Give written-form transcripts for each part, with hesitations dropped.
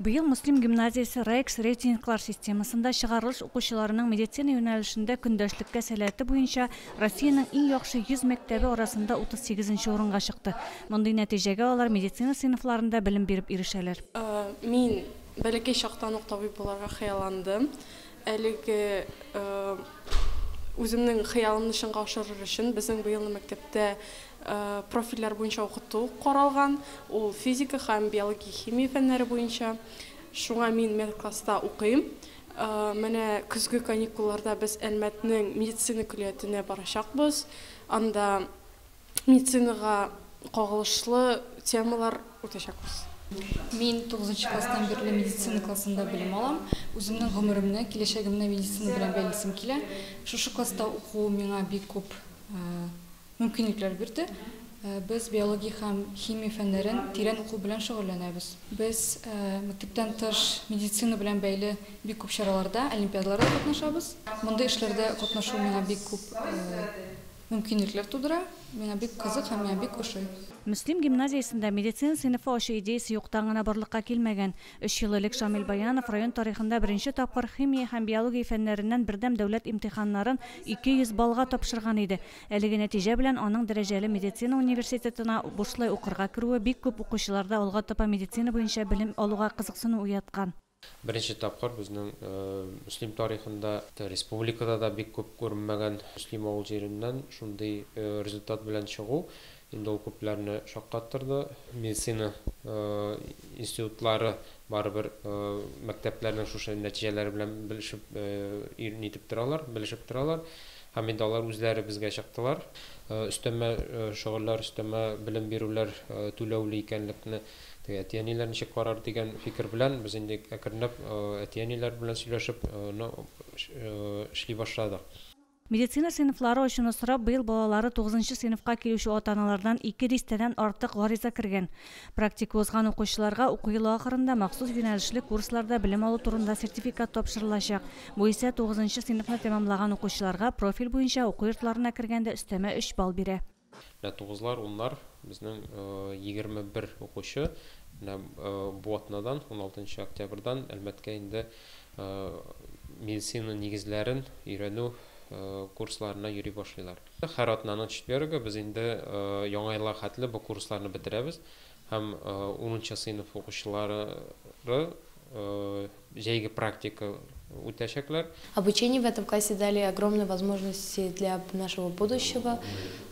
Быел Мөслим гимназиясе РАЭКС рейтинглар системасында чыгарылыш укучыларының медицина юнәлешендә көндәшлеккә сәләте буенча Россиянең иң яхшы 100 мәктәбе арасында 38 нче урынга чыкты. Мондый нәтиҗәгә алар медицина сыйныфларында белем биреп ирешәләр. Мин бәләкәй чактан ук табиб буларга хыялландым. Әлеге үземнең хыялымны чынга ашырыр өчен безнең быелны мәктәптә профильләр буенча укыту каралган. Ул физика һәм биология, химия фәннәре буенча. Шуңа мин медкласста укыйм. Менә көзге каникулларда без Әлмәтнең медицина көллиятенә барачакбыз. Анда медицинага кагылышлы темалар үтәчәкбез. Мин тугызынчы класстан бирле медицина классында белем алам. Үземнең гомеремне, киләчәгемне медицина белән бәйлисем килә. Шушы класста уку миңа бик күп мөмкинлекләр бирде. Без биология һәм химия фәннәрен тирән уку белән шөгыльләнәбез. Без мәктәптән тыш медицина белән бәйле бик күп чараларда, олимпиадаларда катнашабыз. Мондый эшләрдә катнашу миңа бик күп мөмкинлекләр тудыра. Миңа бик кызык һәм миңа бик ошый. Мөслим гимназиясендә медицина сыйныфы ачу идеясе юктан гына барлыкка килмәгән. Өч ел элек Шамил Баянов район тарихында беренче тапкыр химия һәм биология фәннәреннән бердәм дәүләт имтиханнарын 200 баллга тапшырган иде. Әлеге нәтиҗә белән аның дәрәҗәле медицина университетына бушлай укырга керүе бик күп укучыларда алга таба медицина буенча белем алуга кызыксыну уяткан. Беренче тапкыр безнең Мөслим тарихында, республикада да бик күп күренмәгән Мөслим авыл җиреннән шундый результат белән чыгу, инде ул күпләрне шаккаттырды. Медицина институтлары барыбер мәктәпләрнең шушы нәтиҗәләре белән белешеп, нитеп торалар, белешеп торалар. Һәм инде алар үзләре безгә чыктылар. Өстәмә шөгыльләр, өстәмә белем бирүләр түләүле икәнлекне теге әти-әниләр ничек карар дигән фикер белән без инде әкренләп әти-әниләр белән сөйләшеп, эшли башладык. Медицина сыйныфлары ачуны сорап, быел балалары тугызынчы сыйныфка килүче ата-аналардан ике дистәдән артык гариза кергән. Практика узган укучыларга уку елы ахырында махсус юнәлешле курсларда белем алу турында сертификат тапшырылачак. Бу исә тугызынчы сыйныфны тәмамлаган укучыларга профиль буенча уку йортларына кергәндә өстәмә өч балл бирә. Менә тугызлар, уннар, безнең 21 укучы менә бу атнадан, уналтынчы октябрьдан Әлмәткә инде медицина нигезләрен өйрәнү курсларына йөри башлыйлар. Һәр атнаның четвергы без инде яңа елга хәтле бу курсларны бетерәбез һәм унынчы сыйныф укучылары җәйге практика үтәчәкләр. Обучение в этом классе дали огромные возможности для нашего будущего.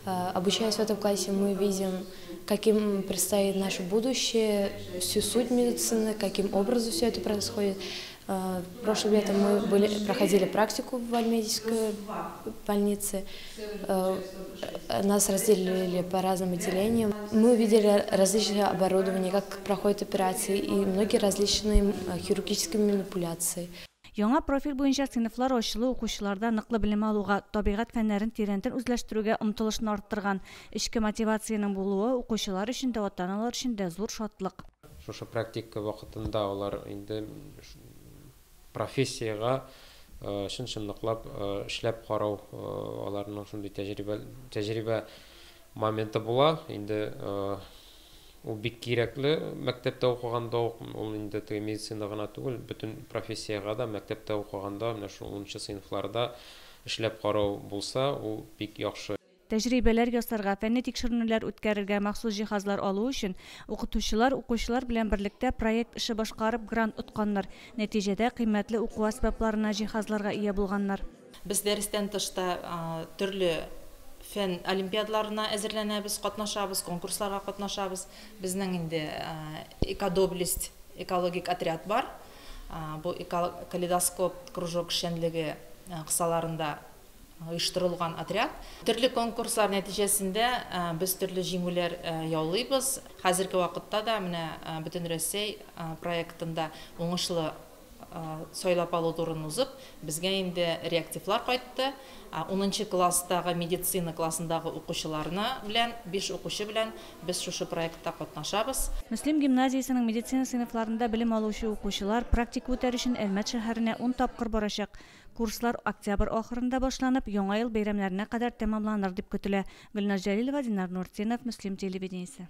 Обучаясь в этом классе, мы видим, каким предстоит наше будущее, всю суть медицины, каким образом все это происходит. Прошлым летом мы проходили практику в Альметьевской больнице. Нас разделили по разным отделениям. Мы увидели различные оборудования, как проходят операции и многие различные хирургические манипуляции. Яңа профиль буенча сыйныфлар ачылу укучыларда ныклы белем алуга, табигать фәннәрен тирәнтен үзләштерүгә омтылышны арттырган. Эчке мотивациянең булуы укучылар өчен дә, ата-аналар өчен дә зур шатлык. Шушы практика вакытында алар инде профессиягә чын-чынлыклап эшләп карау, аларның шундый тәҗрибә моменты була. Инде ул бик кирәкле мәктәптә укыганда ук, ул инде теге медицина гына түгел, бөтен профессиягә дә мәктәптә укыганда, менә шул унынчы сыйныфларда эшләп карау булса, ул бик яхшы. Тәҗрибәләр ясарга, фәнни тикшеренүләр үткәрергә махсус җиһазлар алу өчен укытучылар укучылар белән берлектә проект эше башкарып грант отканнар. Нәтиҗәдә кыйммәтле уку әсбапларына җиһазларга ия булганнар. Без дәрестән тышта төрле фән олимпиадаларына әзерләнәбез, катнашабыз, конкурсларга катнашабыз. Безнең инде экодоблесть экологик отряд бар. Бу калейдоскоп кружок эшчәнлеге кысаларында оештырылган отряд. Төрле конкурслар нәтиҗәсендә без төрле җиңүләр яулыйбыз. Хәзерге вакытта да менә Бөтен Рәсәй проектында уңышлы сайлап алу турын узып, безгә инде реактивлар кайтты. Унынчы класстагы медицина классындагы укучыларны белән, 5 укучы белән без шушы проектта катнашабыз. Мөслим гимназиясенең медицина сыйныфларында белем алучы укучылар практика үтәр өчен Әлмәт шәһәренә 10 тапкыр барачак. Курслар октябрь ахырында башланып, Яңа ел бәйрәмнәренә кадәр тәмамланыр дип көтелә. Гөлназ Җәлилова, Динар Нуртдинов, Мөслим телевидениесе.